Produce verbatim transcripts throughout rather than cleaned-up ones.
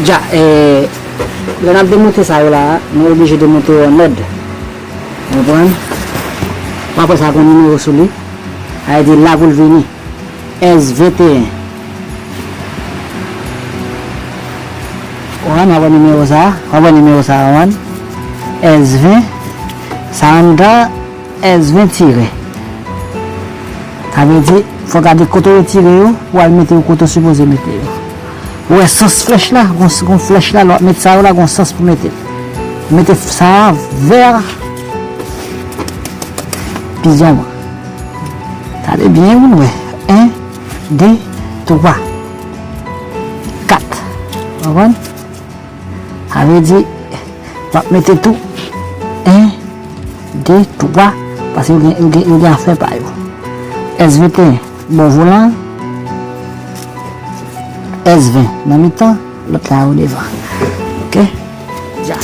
Dja, eh, lè n ap demonte sa yo la, nou oblije demonte yo an òd. Ou konprann? Ou apre sa, gen yon nimewo sou li. Sa vle di la pou l vini. S venteyen. Ou konprann? W ap wè nimewo sa a. W ap wè nimewo sa a, ou konprann? S ven. Sa anndan S ven tire. Sa vle di, fò w gade kote w retire yo, pou w al mete yo kote w sipoze mete yo. Ou wè sans flèch la, gon, gon flèch la, lè w ap met sa yo la, gon sans pou mete l. Mete sa a vè pizon an. Gade byen pou n wè. En, de, twa, kat. Konprann? Sa vle di, w ap mete tou en, de, twa, paske yo gen, yo gen, yo gen afè pa yo. S venteyen, bò volan, S ven, nan mitan, lòt la yo devan. Oke? Dja.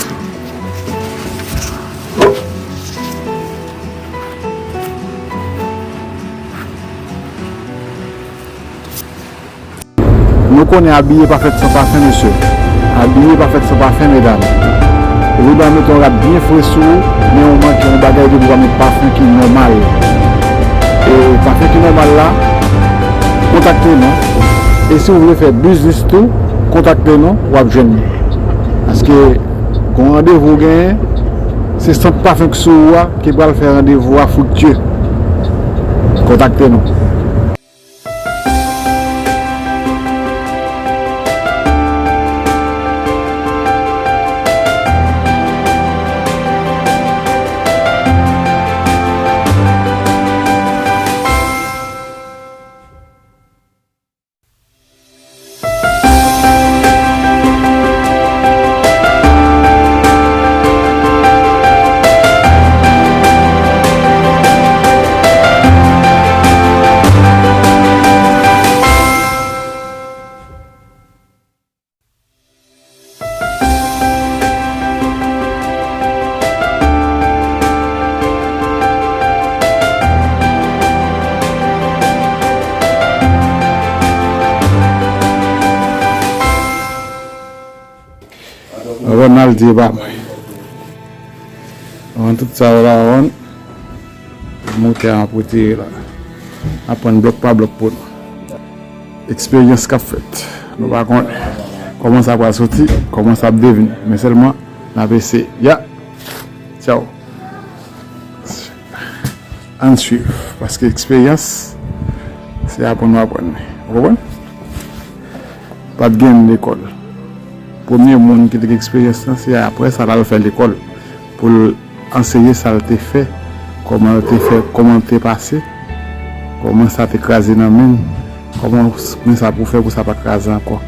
Nou konnen abiye pa fèt san pafen, mesye. Abiye pa fèt san pafen, medam. Ou dwe mete yon rad byen fre sou ou, men ou manke yon bagay, depi w pa met pafen ki nòmal. E pafen ki nòmal la, kontakte nou. E si w vle fè biznis tou, kontakte nou, w ap jwenn nou. Paske gon randevou w genyen, se sant pafen k sou ou a ki pral fè randevou a friktye. Kontakte nou. Ronald di e pa mwen. Anvan tout sa yo la, Ron, motè an ap retire la. N ap pran blòk pa blòk pou nou. Eksperyans k ap fèt. Nou pa konnen kòman sa pral soti, kòman sa ap devni. Men sèlman, n ap eseye. Ya! Tchaw! Ann swiv, paske eksperyans, se aprann w aprann li. Ou konprann? Pa t gen lekòl. Premye moun ki te gen eksperyans lan, se apre sa l al fè lekòl pou l anseye sa l te fè, kòman l te fè, kòman l te pase, kòman sa te kraze nan men l, kòman, men sa pou fè pou sa pa kraze ankò.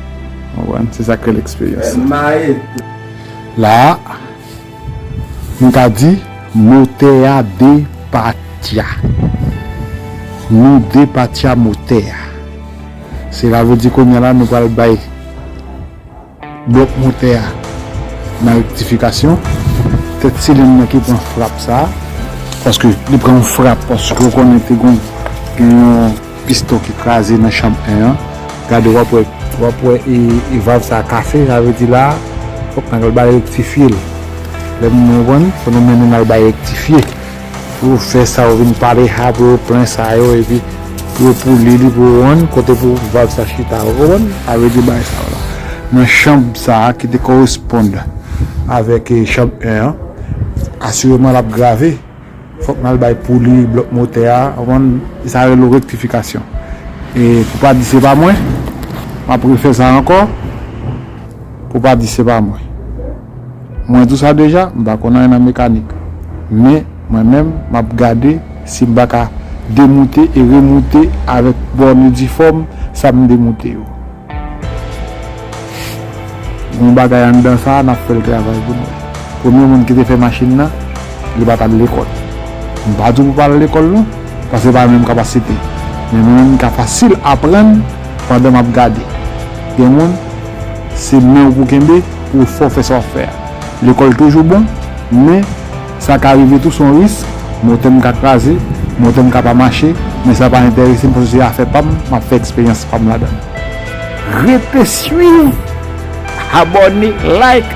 Ou konprann? Se sa k rele eksperyans. La a, m ka di, motè a depatya. Nou depatya motè a. Sela vle di kounye a la, nou pral bay blòk motè a nan rektifikasyon. Tèt silenn nan ki pran frap sa a, paske li pran yon frap, paske w konnen te gon, gen yon piston ki kraze nan chanm en an. Gade, w ap wè, w ap wè e, e valv sa a kase, sa vle di la, fòk n al bay rektifye l. Lè moun konprann, fò nou mennen n al bay rektifye. Pou yo fè sa, yo vin pale ha, pou yo plen sa yo, epi pou yo pouli li, pou yo rann kote pou valv sa chita, ou konprann? Sa vle di bagay sa yo la. Nan chanm sa a ki te koresponn avèk, eh, chanm en an, asireman l ap grave. Fòk n al bay pouli blòk motè a, konprann? Sa rele rektifikasyon. E pou pa di se pa mwen, m ap refè sa ankò. Pou pa di se pa mwen. Mwen di w sa deja, m pa konn anyen nan mekanik. Men, mwen menm, m ap gade si m pa ka demoute e remoute avèk bòn idifòm sa m demoute yo. Gon bagay anndan sa a, n ap fè l travay pou nou. Premye moun ki te fè machin nan, li pa t al lekòl. M pa di w pou pa al lekòl non, paske se pa menm kapasite. Men mwen menm, m ka fasil aprann pandan m ap gade. Gen moun, se men w pou kenbe pou w fè w fè sa w ap fè a. Lekòl toujou bon, men sa ka rive tou, se yon risk. Motè m ka kraze, motè m ka pa mache, men sa pa enterese m, paske se afè pa m, m ap fè eksperyans pa m ladan l. Rete swiv Abòne, like.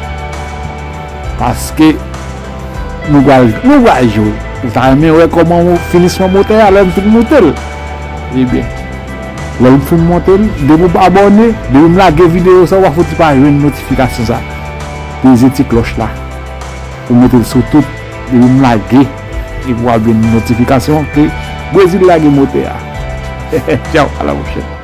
Paske nou pral nou pral jwe. Ou ta renmen wè kòman finisman motè a lè m fin moute l? Ebyen, lè m fin moute l, depi w abòne, depi m lage videyo sa, w pa fouti pa jwenn notifikasyon sa. Peze ti klòch la. Ou mete l sou tout. Depi m lage, epi w ap jwenn notifikasyon ke Brezil lage motè a. Tchaw, a la pwochèn.